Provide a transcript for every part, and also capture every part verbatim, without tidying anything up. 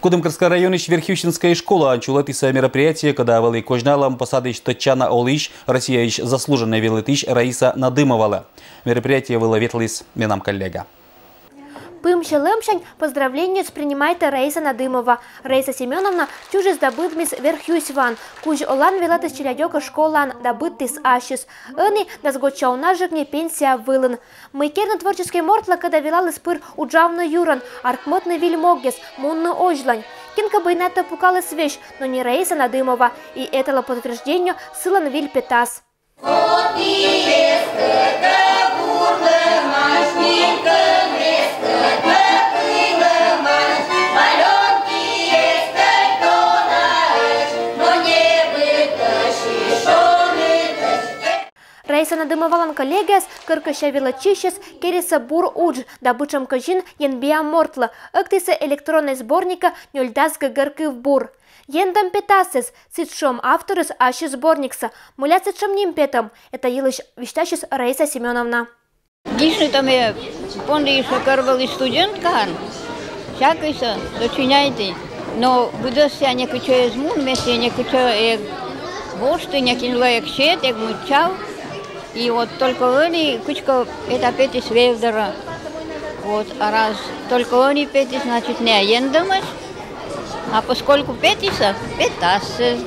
Кудымкарская районысь Верхъюстинская школа чулӧмтіс мероприятие, кӧда вӧлі козьналӧм посадысь тӧдчана олысь, Россияысь заслуженнӧй велӧтысь Раиса Надымовалы. Мероприятие вылӧ ветліс менам коллега. Пымсьӧ лӧмсянь поздравлениеӧс принимайтӧ Раиса Надымова. Раиса Семёновна чужис да быдмис Верхъюсьваын. Кузь олан велӧдіс челядьӧкӧ школаын да быдтіс ассьыс. Ӧні дас годся уна жӧ гнев пенсия вылын. Мый керны творческӧй мортлы, кӧда велаліс пыр уджавны юрӧн, артмӧдны виль могъяс, мунны озьлань. Кин кӧ бы и на тӧ пукаліс весь, но не Раиса Надымова. И эталӧ подтверждениеӧ сылӧн виль петас. Раиса Надымовалӧн коллегаыс, кӧр кӧся велӧдчысьыс, керисӧ бур удж да бытшӧм кӧзин енбиа мортлы. Ӧктісӧ электроннӧй сборникӧ нёльдас гӧгӧр кывбур. Ендӧм петасыс, сідз шуӧм авторыс ассьыс сборниксӧ. Мыля сэтшӧм ним петӧм, этайылысь висьтасис Раиса Семёновна. Гижны-то ме понді ещӧ, кӧр вӧлі студенткаӧн, всякӧйсӧ сочиняйті. Но быдӧсся некытчӧ эз мун, ме сійӧ некытчӧ эг вошты, некинлы эг сет, эг мыччав. И вот только ӧні кыдзкӧ эта петіс вевдӧрӧ. Вот, а раз только ӧні петіс, значит, не ендӧмӧсь. А поскольку петісӧ, петасыс.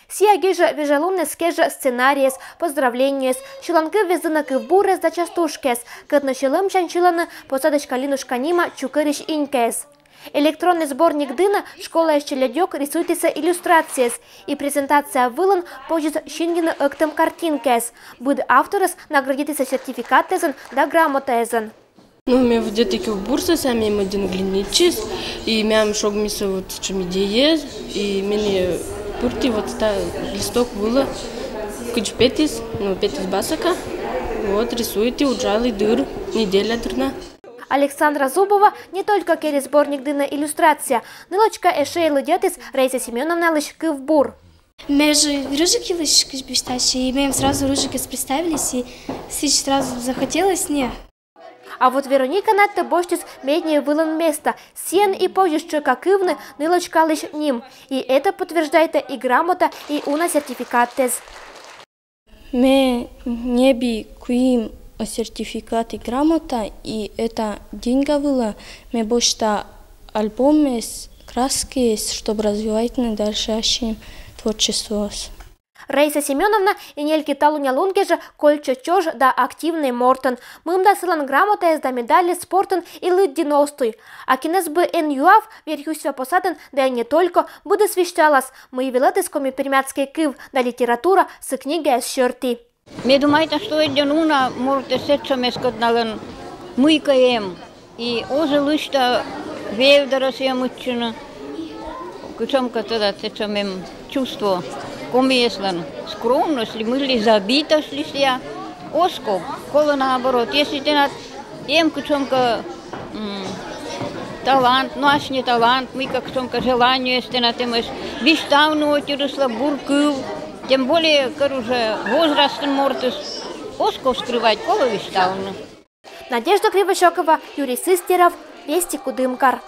Сійӧ гижӧ вежалуннас кежлӧ сценариеяс, поздравлениеяс, сьыланкывъяс дінӧ кывбуръяс да частушкияс, кӧтносьӧ лӧмсянь сьылӧны посадысь «Калинушка» нима чукӧрысь инькаяс. Электроннӧй сборник дінӧ школаысь челядьӧк рисуйтісӧ иллюстрацияяс, и презентация вылын позис сингины ӧктӧм картинкаяс. Быд авторъяс наградитісӧ сертификатъясӧн да грамотаясӧн. Ну, ме вӧдитчи кывбурсӧ, сійӧ мем ӧдйӧн глинитчис, и мем шогмис вот сэтшӧм идеяыс, и ме нин пырті вот та листок вылӧ, кыдз петіс, ну, петіс басака, вот, рисуйті, уджалі дыр, неделя дыр на. Александра Зубова не только керис сборник дінӧ иллюстрация, нылочка эшӧ и лыддьӧдіс Раиса Семёновналысь кывбур. Ме жӧ рыжик йылысь кыдз висьтасьӧ, и мем сразу рыжикыс представились, и сідз сразу захотелось мне. А вот Вероника надтӧ босьтіс медня вылын места. Сійӧн и позис тшӧка кывны нылочкалысь ним. И этӧ подтверждайтӧ и грамота, и уна сертификатыс. Ме ньӧби куим сертификат и грамота, и эта деньга вылӧ ме босьта альбомъяс, краскаяс, чтоб развивайтны дальше ассьым творчествоас. Раиса Семёновна и нелькӧд талунъя лун кежӧ кольччӧ чож да активнӧй мортӧн. Мый да сылӧн грамотаяс да медальяс спортын и лыддьыны оз туй. А кинӧс бы эн юав, Верхъюсьва посадын да и не только, быдӧс висьталас, мый велӧдіс коми-пермяцкӧй кыв да литература сы книгаяс сьӧрті. Ме думайта, что ӧдйӧ уна мортыс сэтшӧмӧс, кӧт налӧн мыйкӧ эм. И оз лысьта вевдӧрӧ сійӧ мыччыны. Кутшӧмкӧ, тӧдад, сэтшӧм эм чувство комияслӧн, скромность ли, мый ли, забитость ли сійӧ. Оз ков, колӧ наоборот. Если тэнад эм кутшӧмкӧ, м, талант, но асьныс талант, мыйкӧ кутшӧмкӧ желаниеыс тэнад эмӧсь висьтавны отсалыслы бур кыв, тем более кӧр уже возрастын мортыс, оз ков скрывать, колӧ висьтавны. Надежда Кривощёкова, Юрий Сыстеров, «Вести Кудымкар».